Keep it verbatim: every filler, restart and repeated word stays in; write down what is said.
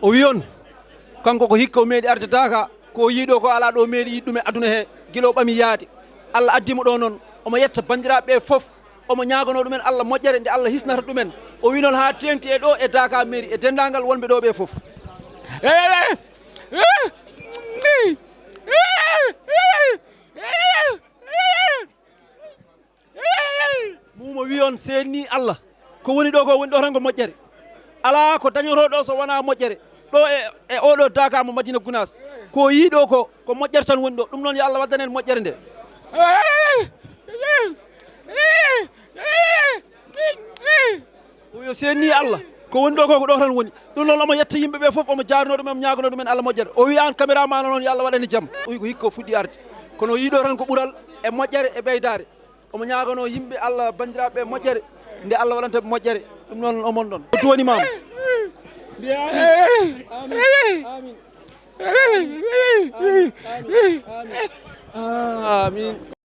O wi on, kanko ko hikka o meeɗi arde Daaka, ko o yii ɗo ko alaa ɗo o meeɗi yiide ɗum e aduna he, gila o ɓami yaade. Allah addi mo ɗo noon, omo yetta banndiraaɓe ɓe fof, omo ñaaganoo ɗumen Allah moƴƴere nde Allah hisnata ɗumen. O wi noon haa teeŋti e ɗo e Daaka mairie e denndaangal wonɓe ɗo ɓe fof. Muuma wi on seedni Allah, ko woni ɗo ko woni ɗo tan ko moƴƴere. Alaa ko dañotoo ɗo so wonaa moƴƴere. Ɗo e, e oɗo Daaka mo Madina Gunaas, ko yii ɗo ko, ko moƴƴere tan woni ɗo. Ɗum noon yo Allah waddan en moƴƴere nde. O wi o seedni Allah, ko woni ɗo ko, ko ɗo tan woni. Ɗum noon omo yetta yimɓe ɓe fof, omo jaarnoo ɗum, omo ñaaganoo ɗumen Allah moƴƴere. O wi aan caméraman noon yo Allah waɗane jam. O wi ko hikka o fuɗɗi arde. Kono o yii ɗo tan ko ɓural e moƴƴere e ɓeydaare. Omo ñaaganoo yimɓe Allah banndiraaɓe ɓe moƴƴere, nde Allah waɗanta ɓe moƴƴere. Ɗum noon omon ɗon. O duwani maama. Mbiye amin. Amin. Amin. Amin. Amin. Amin. Amin.